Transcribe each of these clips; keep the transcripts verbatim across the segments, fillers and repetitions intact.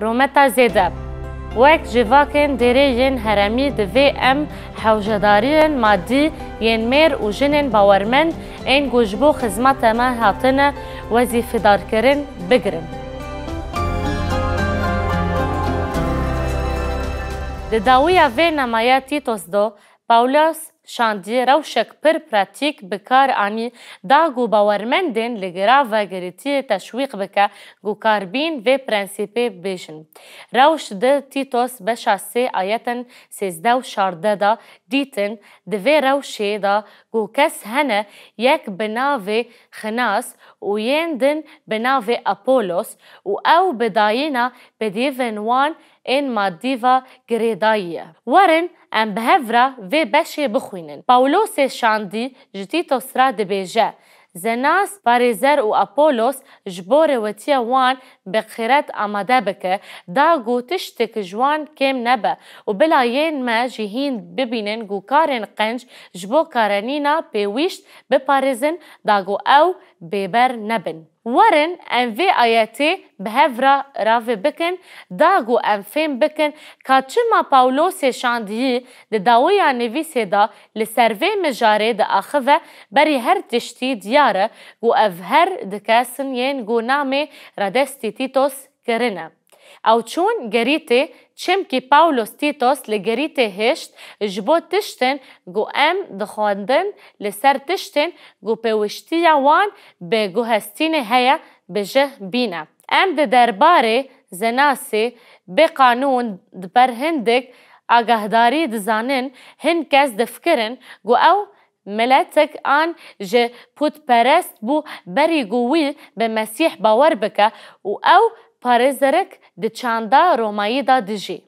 Rûmeta zêde. Wek civakên dêrê yên herêmî divê em hewcedariyên madî yên mêr û jinên bawermend ên ku ji bo xizmeta me hatine wezîfedarkirin bigirin. Di dawiya vê namaya Tîtos de, Pawlos şandî rewşek pir pratîk bi kar anî da ku bawermendên li girava girêtiyê teşwîq bike ku karbîn vê prensîpê bêjin. Rewş di Tîtos beşa sê ayetên sêzdeh û şardeh de dîtin, di vê rewşê de ku kes hene yek bi navê Xinas û yên din bi navê Apolos û ew bi dayîna pêdivên wan ên madî ve girêdayî ye. Werin em bi hev re vê beşê bixwînin. Pawlosê şandî ji Tîtos re dibêje, Zenas, parêzer û Apolos ji bo rêwetiya wan bi xîret amade bike, da ku tiştek ji wan kêm nebe û bila yên me jî hîn bibînin ku karên qenc ji bo karenîna pêwîst biparêzin, da ku ew bêber nebin. Werin em vê ayetê bi hev re ravê bikin, da ku em fêm bikin ka çima Pawlosê şandiyî di dawiya nivîsê de li ser vê mijarê diaxive, berî her tiştî diyar e ku ev her du kesin yên ku namê radestî Tîtos kirine. Ew çûn Gerîtê, çimkî Pawlos Tîtos li Gerîtê hişt ji bo tiştên ku em dixwendin li ser tiştên ku pêwîstiya wan bi guhestînê heye, bi cih bîne. Em di derbarê Zenasê bê qanûn di ber hindik agahdarî dizanin, hin kes difikirin ku ew miletik an ji pûtperest bû berî ku wî bi Mesîh bawer bike û ew parêzerik di çanda Romayî de dijî.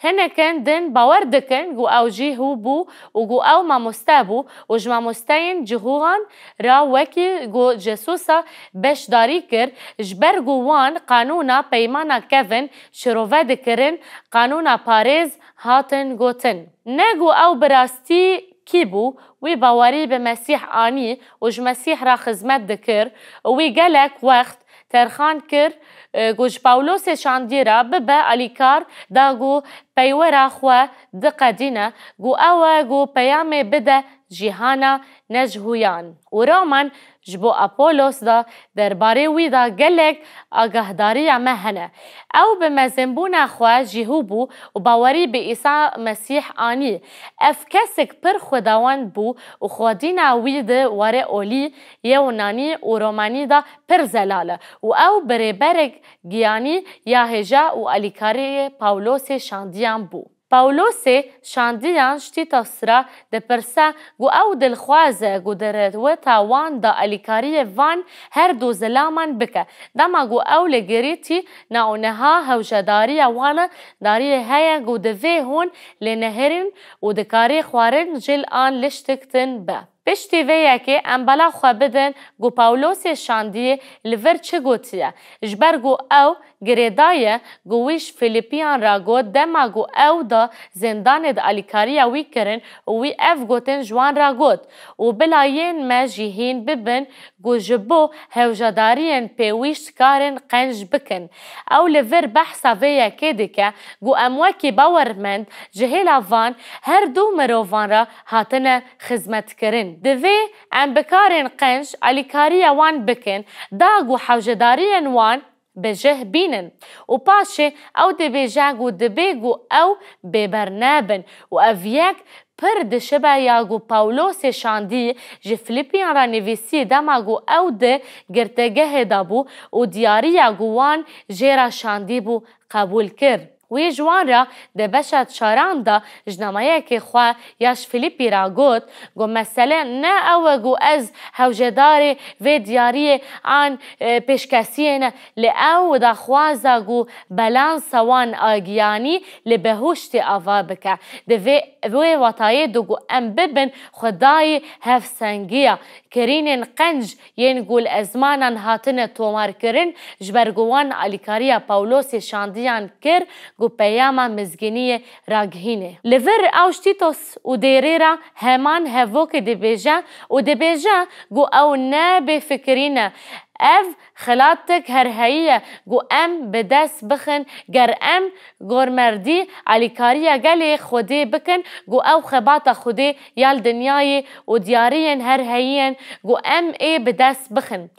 Hinekên din bawer dikin ku ew Jîhû bû û ku ew mamoste bû û ji mamosteyên Jîhûyan re wekî ku cesûsa beşdarî kir, ji ber ku wan qanûna peymana kevin şirove dikirin, qanûna parêz hatin gotin. Ne ku ew bi rastî kî bû, wî bawerî bi Mesîh anî û ji Mesîh re xizmet dikir û wî gelek wext terxan kir, e, ku ji Pawlosê şandî re bibe alîkar, da ku peywira xwe diqedîne, ku ew e ku peyamê bide cîhana ne Jîhûyan. Û Roman ji bo Apolos de derbarê wî de gelek agahdariya me hene. Ew bi mezinbûna xwe Jîhû bû û bawerî bi Îsa Mesîh anî. Ev kesek pir xwedawend bû û xwedîna wî di warê olî, Yewnanî û Romanî de pir zelal e û ew bi rêberek giyanî ya hêja û alîkariyê Pawlosê şandiyan bû. Pawlosê şandiyan ji Tîtos re dipirse ku ew dilxwaz e ku di reweta wan de alîkariyê van her du zilaman bike. Dema ku ew li Girîtî ne û niha hewcedariya wan dariyê heye ku divê hûn lê nehêrin û dikarê xwarin jil an liştik din be. Piştî vê yekê em bala xwe bidin ku Pawlosê şandiyê li vir çi gotiye, ji ber ku ew girêdaye ku wî ji Filipiyan re got dema ku ew da zindanê de alîkariya wî kirin û wî ev gotin ji wan re got, û bila yên me jî hîn bibin ku ji bo hewcedariyên pêwîst karin qenc bikin. Ew li vir behsa vê yekê dike ku em wekî bawermend ji hêla van her du mirovan re hatine xizmetkirin. Divê em bi karên qenc alîkariya wan bikin, da ku hewcedariyên wan bi cih bînin. Û paşê ew dibêje ku dibê ku ew bêber nebin û ev yek pir dişibe ya ku Pawlosê şandî ji Filipiyan re nivîsî dema ku ew di girtîgehê de bû û diyariya ku wan jê re şandî bû qebûl kir. Wî ji wan re di beşa çaran de ji nameyekê xwe ya ji Filîpî re got, got, mesele ne ew e ku ez hewcedarê vê diyariyê an, e, pêşkesiyê ne, lê ew daxwaza ku belansa wan a giyanî li behuştê ava bike. Di vê, vê watayê de ku em bibin xwedayê hevsengiya, kirînên qenc yên ku li ezmanan hatine tomarkirin, ji ber ku wan alîkariya Pawlosê şandiyan kir ku peyama mizgîniyê ragihîne. Li vir ew ji Tîtos û dêrê re heman hevokê dibêje û dibêje ku ew ne bêfikirî ne. Ev xelatek her heyî ye ku em bi dest bixin, ger em gormerdî alîkariya gelê Xwedê bikin, ku ew xebata Xwedê ya li dinyayê û diyariyên her heyî yên ku em ê bi dest bixin.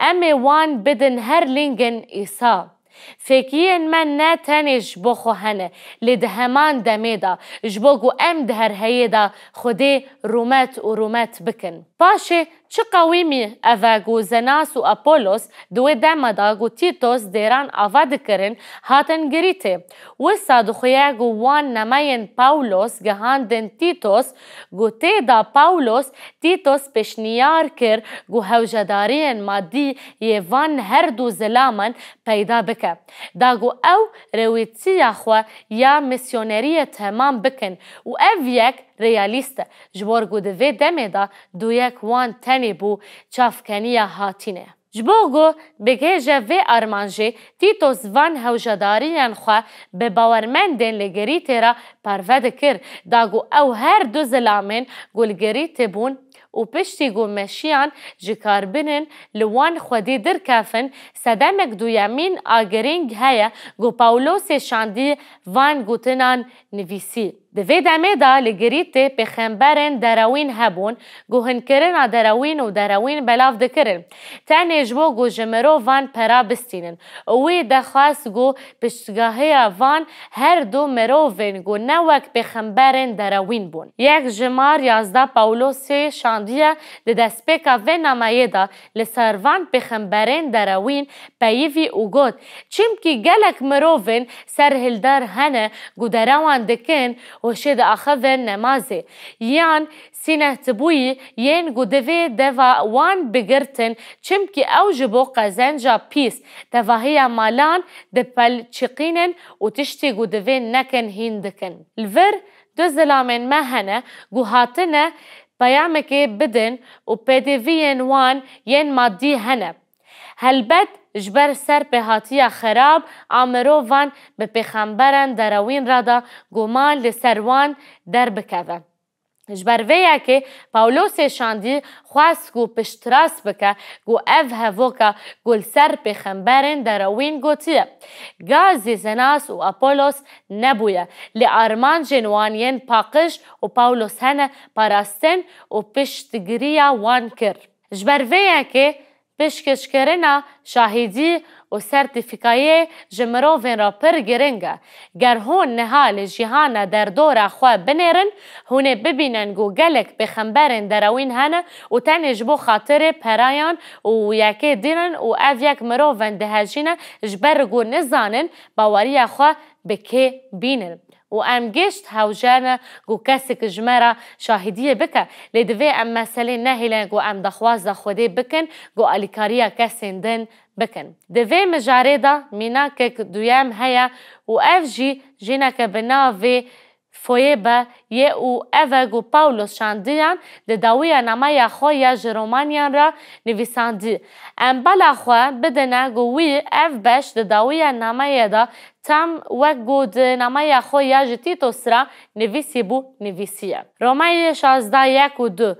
Em ê wan bidin her lingên Îsa. Fêkiyên me ne tenê ji bo xwe hene, lê di heman demê de, ji bo ku em di her heyê de Xwedê rûmet û rûmet bikin. Paşê çi qewîmî ev e ku Zenas û Apolos di wê dema de ku Tîtos dêran ava dikirin, hatin girîtê. Wisa dixuye ku wan nameyên Pawlos gihandin Tîtos, ku tê de Pawlos Tîtos pêşniyar kir ku hewcedariyên madî yê van her du zilaman peyda bike, da ku ew rêwîtiya xwe ya misyoneriyê temam bikin û ev yek realîst e, ji bo ku di vê demê de du yek wan tenê bû çavkeniya hatînê. Ji bo ku bigihêje vê armancê, Tîtos van hewcedariyên xwe bi bawermendên li girîtê re parve dikir, da ku ew her du zilamên ku li girîtê bûn û piştî ku meşiyan ji karbinin li wan xwedî derkefin, sedemek duyemîn a girîng heye ku Pawlosê şandî van gotinan nivîsî. Di vê demê de li girîtê pêxemberên derewîn hebûn ku hinkirina derewîn û derewîn belav dikirin. Tenê ji bo ku ji mirovan pera bistînin. Û wî dixwest ku piştgahî van her du mirovên ku ne wek pêxemberên derewîn bûn. Yek ji mar yazdeh Pawlosê şandiye di destpêka vê nameyê de li ser van pêxemberên derewîn peyivî û got, çimkî gelek mirovên serhildar hene ku derewan dikin û hişê diaxivin nemazê, yan sînehtibûyî yên ku divê deva wan bigirtin, çimkî ew ji bo qezenca pîs, tevahiya malan dipelçiqînin û tiştî ku divê nekin hîn dikin. Li vir du zilamên me hene ku hatine peyamekê bidin û pêdiviyên wan yên madî hene. Helbet ji ber serpêhatiya xerab a mirovan bi pêxemberan derewîn re de guman li ser wan derbikeve. Ji ber vê yekê Pawlosê şandî xwest ku piştrast bike ku ev hevoka ku li ser pêxemberên derewîn gotiye. Gazî Zenas û Apolos nebûye, lê armancên wan yên paqij û Pawlos hene parastin û piştgiriya wan kir. Ji ber vê yekê pêşkêşkirina şahidî û sertîfîkayê ji mirovên re pir giring e. Ger hûn niha li cîhana derdora xwe binêrin, hûn ê bibînin ku gelek pêxemberên derewîn hene û tenê ji bo xatirê perayan û yekê dînin û ev yek mirovên dihejîne ji ber ku nizanin baweriya xwe bi kê bînin. Û em gişt hewce ne ku kesek ji me re şahidiyê bike, lê divê em meselê nehêlin ku em daxwaza Xwedê bikin ku alîkariya kesên din bikin. Di vê mijarê de mînakek duyem heye û ev jî jineke bi navê Foyebe ye û ev e ku Pawlos şandiyan di dawiya nameya xwe ya ji Romaniyan re nivîsandî. Em bala xwe bidine ku wî ev beş di dawiya nameyê de tam wek ku di nameya xwe ya ji Tîtos re nivîsî bû, nivîsiye. Romeyê şazdeh yek û du,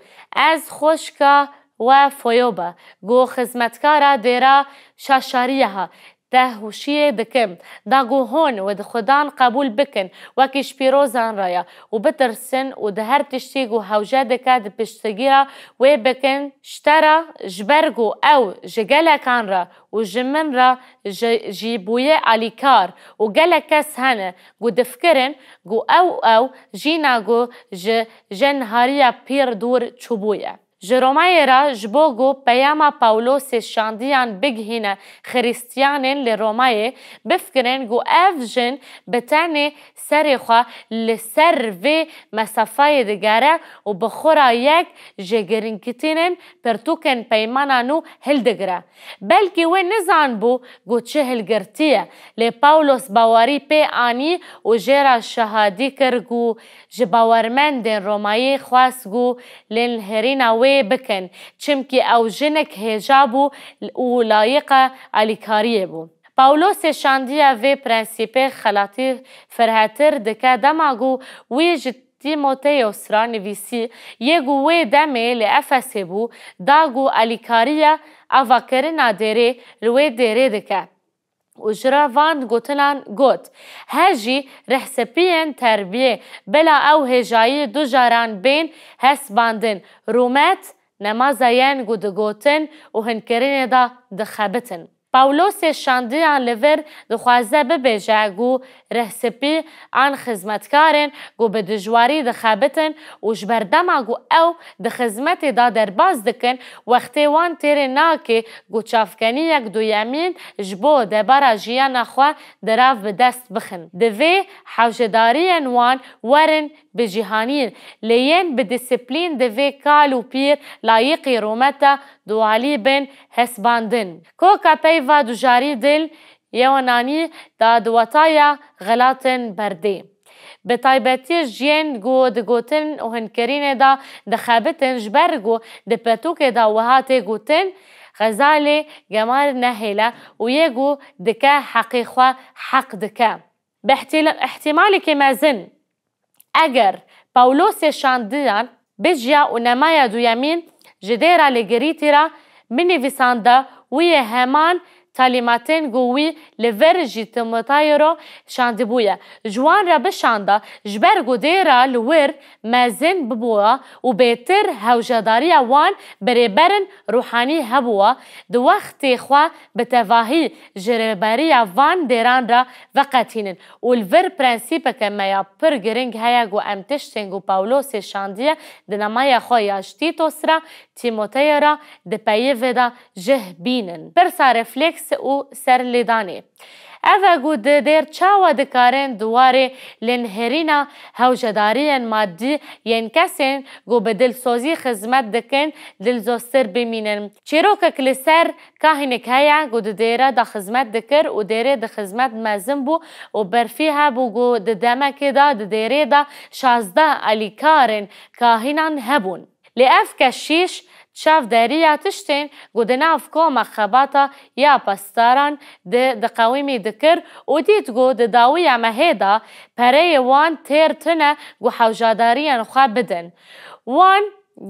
ez xwişka we Foyobe, ku xizmetkara dêra Şaşariya ha, te hûşiyê dikim, da ku hûn Xudan qebûl bikin, wekî ji pîrozan re ye, û bitirsin û di her tiştî ku hewce dike di piştgîra wê bikin, ji te re, ji ber ku ew ji gelekan re û ji min re ji, jî bûye alîkar û gelek kes hene ku difikirin ku ew, ew jîna ku ji jenhariya pîr dûr çûbûye. Ji Romayê re ji bo ku peyama Pawlosê şandiyan bigihîne Xiristiyanên li Romayê, bifikirin ku ev jin bi tenê serê xwe li ser vê mesafeyê digere û bi xwe re yek ji giringtirîn pirtûkên peymana nû hildigire. Belkî wê nizanbû ku çi hilgirtiye, lê Pawlos bawerî pê anî û jê re şahadî kir ku ji bawermendên Romayê xwest ku lênihêrîna wê bikin, çimkî ew jinek hêja bû û layiqa alîkariyê bû. Pawlosê şandiya vê prensîpê xelatî firhetir dike dema ku wî ji Tîmoteyos re nivîsî, yê ku wê demê li Efesê bû, da ku alîkariya avakirina dêrê li wê dêrê dike. Û ji re van gotinan got, he jî rihsipiyên terbiyê, bila ew hêjayî du caran bên hesbandin, rûmet, nemaza yên ku digotin û hinkirinê de dixebitin. Pawlosê şandiyan li vir dixwaze bibêje ku rihsipî an xizmetkarên ku bi dijwarî dixebitin û ji berdema ku ew di xizmetê de derbas dikin, wextê wan têrê nake ku çavkeniyek duyemîn ji bo debara jiyana xwe di rav bi dest bixin. Divê hewcedariyên wan werin bicîhanîn, lê yên bi disiplîn divê kal û pîr layiqî rûmeta dualî bin hesbandin. Koka peyva dujarî dil Yewananî da di wetaya xelatin berdê. Bi taybetî ji yên ku di gotin û hinkirinê de dixebitin, ji ber ku di pirtûkê de wiha tê gotin, Xezalê gemar nehêle û yê ku dike heqê xwe heq dike. Bi ihtil-, ihtimalekî mezin, eger Pawlosê şandiyan bijiya û nemaya duyemîn ji dêra li girîtî re binivîsanda, wî yê heman talîmatên ku wî li vir ji Tîmotayê re şandibûye, ji wan re bişanda, ji ber ku dêra li wir mezin bibûya û bêtir hewcedariya wan bi rêberên ruhanî hebûya, di wextê xwe bi tevahî ji rêberiya van dêran re veqetînin. Û li vir prensîpeke me ya pir giring heye ku em tiştên ku Pawlosê şandiye di namaya xwe ya ji Tîtos re, Tîmoteyê re di peyivê de jih bînin. Pirsa refleks û serlêdanê. Ev e ku di dêr çawa dikarin di warê lênihêrîna hewcedariyên madî yên kesên ku bi dilsozî xizmet dikin dilsoztir bimînin. Çîrokek li ser kahînek heye ku di dêre de xizmet dikir û dêrê di xizmet mezin bû û berfî hebû ku di demekê de di dêrê de şazdeh alîkarên kahînan hebûn. Lê ev keşîş çavderiya tiştên ku di nav koma xebata ya pastaran de diqewimî dikir û dît ku di dawiya mehê de pereyê wan têr tune ku hewcadariyên xwe bidin. Wan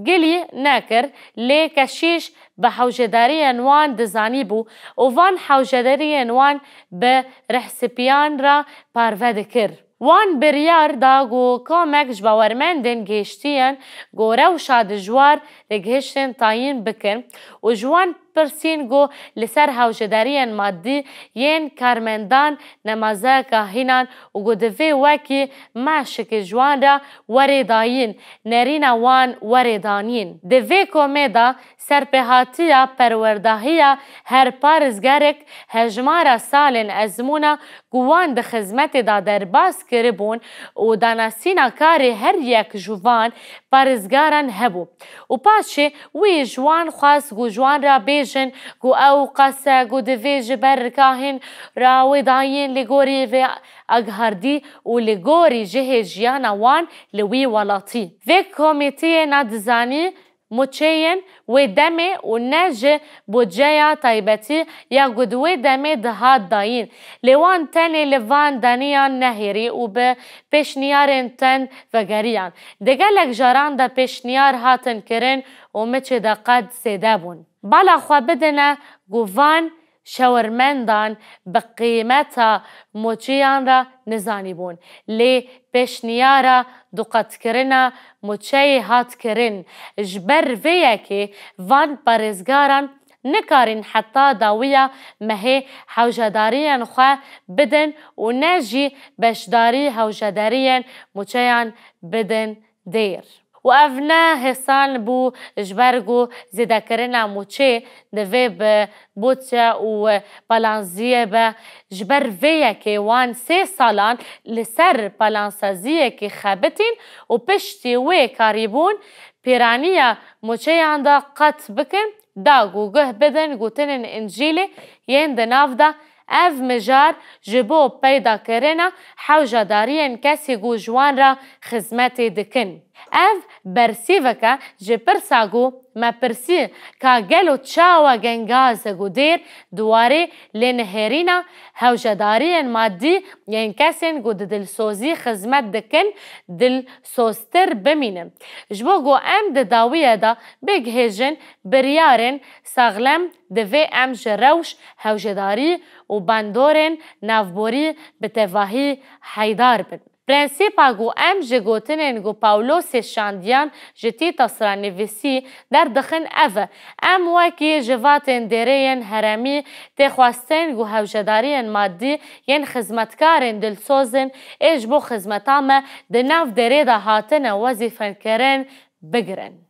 gilî nekir, lê keşîş bi hewcedariyên wan dizanîbû û van hewcedariyên wan bi rihsipiyan re parve dikir. Wan biryar da ku komek ji bawermendên gihiştiyên ku rewşa dijwar li gihiştin tayîn bikin û ji wan pirsîn ku li ser hewcedariyên madî yên karmendan nemaza kahînan û ku divê wekî meşikê ji wan re were dayîn, nerîna wan were danîn. Di vê komê de serpêhatiya perwerdahiya her parêzgarek hejmara salên ezmûna ku wan di xizmetê de derbas kiribûn û danasîna karê her yek ji van parêzgaran hebû. Û paşê wî ji wan xwest ku ji wan re bêjin ku ew qas e ku divê ji ber kahîn re wê dayîn li gorî vê agahardî û li gorî cihê jiyana wan li wî welatî. Vê komîtiyê ne dizanî muçeyên wê demê û ne ji budceya taybetî ya ku di wê demê dihat dayîn. Lê wan tenê li van daniyan nehêrî û bi pêşniyarên tend vegeriyan. Di gelek caran de pêşniyar hatin kirin û miçê de qet zêde bûn. Bala xwe bidine ku van şewirmendan bi qîmeta muçeyan re nizanîbûn, lê pêşniyara duqatkirina muçeyê hat kirin. Ji ber vê yekê van parêzgaran nikarin heta dawiya mehê hewcedariyên xwe bidin û ne jî beşdarî hewcedariyên muçeyan bidin dêr. Û ev ne hêsan bû ji ber ku zêdekirina mûçê divê bi bûtçe û balanziyê be. Ji ber vê yekê wan sê salan li ser balansaziyekê xebitîn û piştî wê karîbûn pîraniya mûçeyan de qet bikin, da ku guh bidin gotinên Încîlê yên di nav de. Ev mijar ji bo peydakirina hewcedariyên kesê ku ji wan re xizmetê dikin. Ev bersîvek e ji pirsa ku me pirsî ka gelo çawa gengazek û dêr di warê lênihêrîna hewcedariyên madî yên kesên ku di dilsozî xizmet dikin dilsoztir bimînin. Ji bo ku em di dawiye de bigihêjin biryarên saxlem, divê em ji rewş, hewcedarî û bandorên navborî bi tevahî heyidar bin. Prensîpa ku em ji gotinên ku Pawlosê şandiyan ji Tîtas re nivîsî derdixin ev e: Em wekî jivatên dêrê yên herêmî tê xwestin ku hewcedariyên madî yên xizmetkarên dilsoz in ê ji bo xizmeta me di nav dêrê de hatine wezîfekirin bigirin.